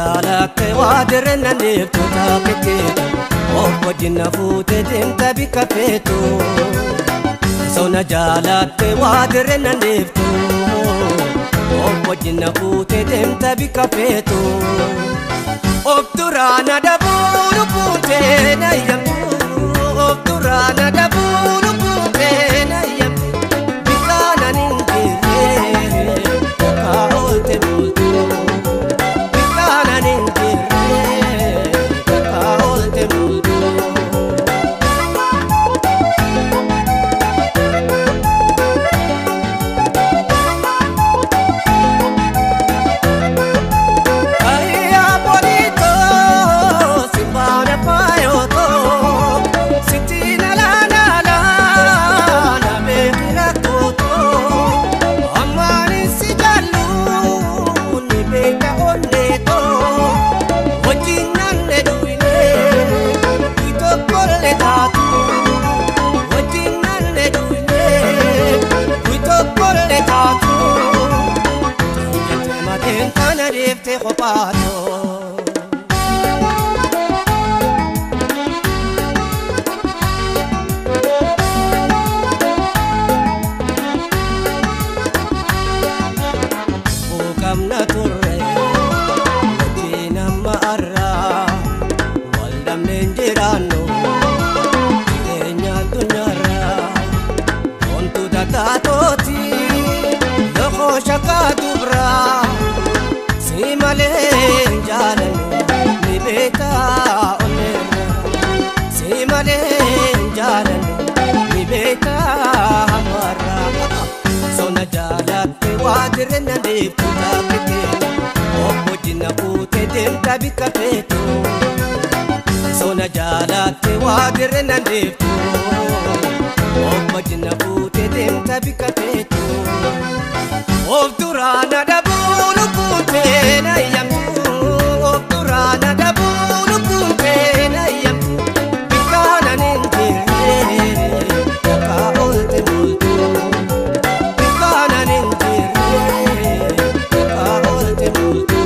Jaalatte waa dirreen deemtu taakkeetu of wajjin na fuute deemta bikka feetu. Sona jaalatte waa dirreen deemtu of wajjin na fuute deemta bikka feetu. Of duraana dabuu lubbuutee na eeyyamtu of duraana dabuu lubbuutee na eeyyamtu bikkaanaan hin jirre takka oolte bultu. Sona jaalatte waa dirreen deemtu of wajjin fuute deemta bikka feetu. Of duraana dabuu lubbuutee na eeyyamtu of duraana dabuu lubbuutee na eeyyamtu bikkaanaan hin jirre takka oolte bultu bikkaanaan hin jirre takka oolte bultu.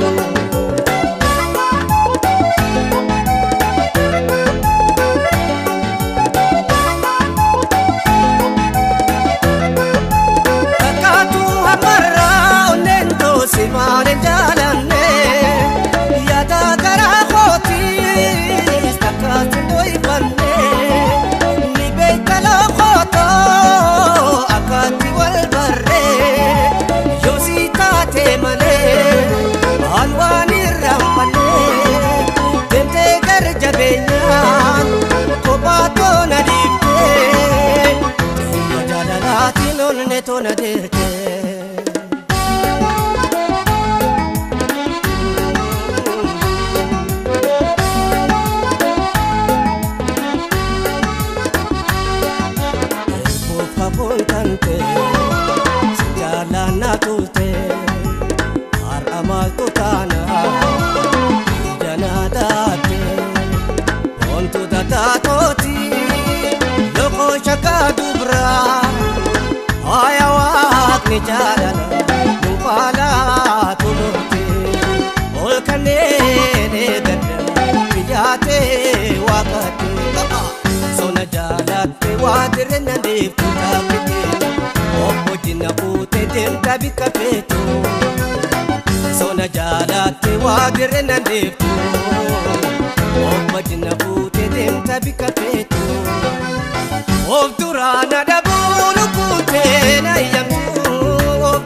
Simaane jaalanne yaada garaa kootiis takkaatti dho'ifanne ni beekta loqotoo akkaatti wal barree yoosii taate malee waan waan irraanfanne deemtee gara jabeenyaan kophaa toona dhiiftee xiyya jaalalaatiin onne toona deerte. Jaalala nuufaalaa toloote ol kanneen eegadda biyyaatee waaqaate. Sona jaalatte waa dirreen deemtu taakkeetu of wajjin fuute deemta bikka feetu. Sona jaalatte waa dirreen deemtu of wajjin fuute deemta bikka feetu. Of duraana dabuu lubbuutee na eeyyamtu. Of